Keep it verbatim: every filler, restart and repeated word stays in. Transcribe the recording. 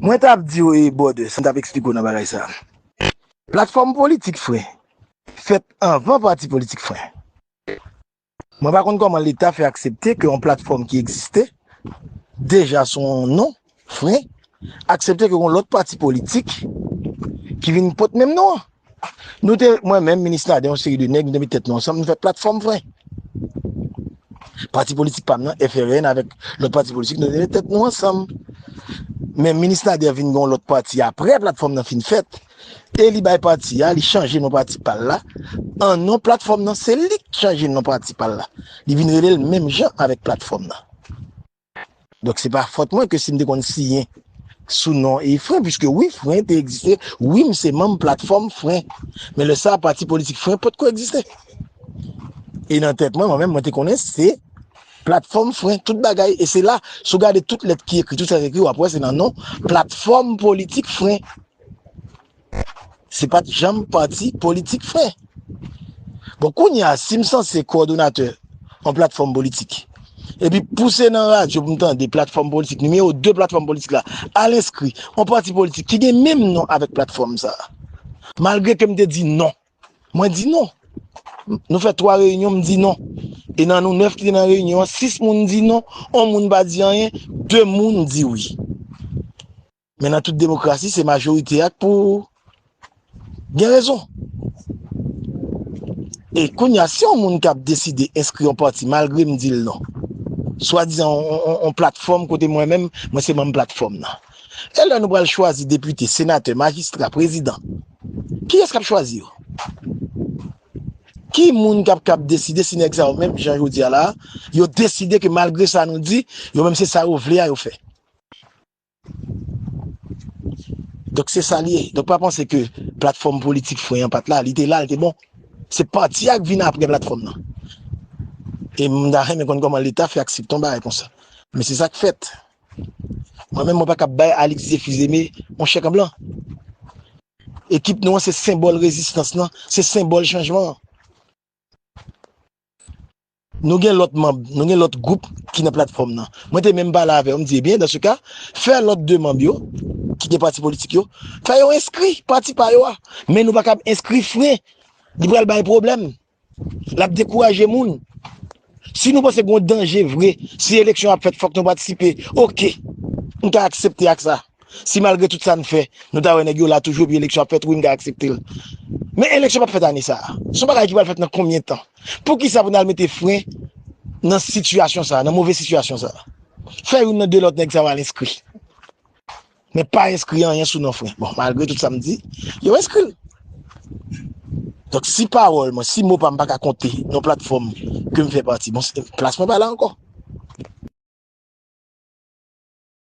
Mwen t ap di w, e, brother, sa m t ap eksplike w nan bagay sa. Platfòm politik Fren fèt anvan pati politik Fren. Mwen pa konn kòman Leta fè aksepte ke yon platfòm ki egziste deja sou yon non, Fren, aksepte ke yon lòt pati politik ki vin pot menm non an. Nou te, mwen menm, Minis Nader, yon seri de nèg, nou te met tèt nou ansanm, nou fè platfòm Fren. Pati politik pa m nan, F R N, avèk lòt pati politik, nou te met tèt nou ansanm. Men Minis Nader vin gen yon lòt pati apre platfòm nan fin fèt. E li bay pati a, li chanje non pati pa l la. An non platfòm nan, se li k chanje non pati pa l la. Li vin rele l menm jan avèk platfòm nan. Donk, se pa fòt mwen ke si m te konn siyen sou non e Fren, piske wi, Fren te egziste, wi, m se manm platfòm Fren. Men lè sa a, pati politik Fren potko egziste. E nan tèt mwen, mwen menm, mwen te konnen se platfòm Fren, tout bagay. E se la, si w gade tout lèt ki ekri, tout sa ki ekri, w ap wè se nan non platfòm politik Fren. Se pa t janm pati politik Fren. Bon, kounye a, si m sanse kowòdonatè yon platfòm politik, epi pouse nan radyo pou m tande platfòm politik, nimewo de platfòm politik la, al enskri yon pati politik ki gen menm non avèk platfòm sa a. Malgre ke m te di non, mwen di non. Nou fè twa reyinyon, m di non. E nan nou nèf ki te nan reyinyon an, sis moun di non, yon moun pa di anyen, de moun di wi. Men nan tout demokrasi, se majorite a k pou gen rezon. E kounye a, si yon moun k ap deside enskri yon pati, malgre m di l non, swadizan yon, yon, yon, yon platfòm kote mwen menm, mwen se manm platfòm nan. E lè nou pral chwazi depite, senatè, majistra, prezidan, kiyès k ap chwazi yo? Ki moun k ap kab deside si nèg sa yo menm, jan jodi a la, yo deside ke malgre sa nou di, yo menm se sa yo vle a yo fè? Donk se sa li ye. Donk pa panse ke platfòm politik Fren an pa t la, li te la, li te bon. Se pati a k vin apre platfòm nan. E m ta renmen konn kòman Leta fè aksepte yon bagay konsa. Men se sa k fèt. Mwen menm, mwen pa kab bay Alix Zephyr Zeme yon chèk an blan. Ekip nou an se senbòl rezistans lan, se senbòl chanjman an. Nou gen lòt manm, nou gen lòt gwoup ki nan platfòm nan. Mwen te menm pale avè yo, m di, ebyen, dans ce cas, fè lòt de manm yo, ki gen pati politik yo, fè yo enskri pati pa yo a. Men nou pa kab enskri Fren. Li pral bay pwoblèm. L ap dekouraje moun. Si nou panse gen yon danje vre, si eleksyon ap fèt, fòk nou patisipe. Oke, m ka aksepte ak sa. Si malgre tout sa n fè, nou ta wè nèg yo la toujou, epi eleksyon ap fèt, wi, m ka aksepte l. Men eleksyon p ap fèt ane sa a. Se yon bagay ki pral fèt nan konbyen tan? Poukisa pou n al mete Fren nan sitiyasyon sa a, nan move sitiyasyon sa a? Fè youn nan de lòt nèg sa yo al enskri. Men pa enskri anyen sou non Fren. Bon, malgre tout sa m di, yo enskri l. Donk, si pawòl mwen, si mo pa m pa ka konte nan platfòm ke m fè pati, bon, se, plas mwen pa la ankò.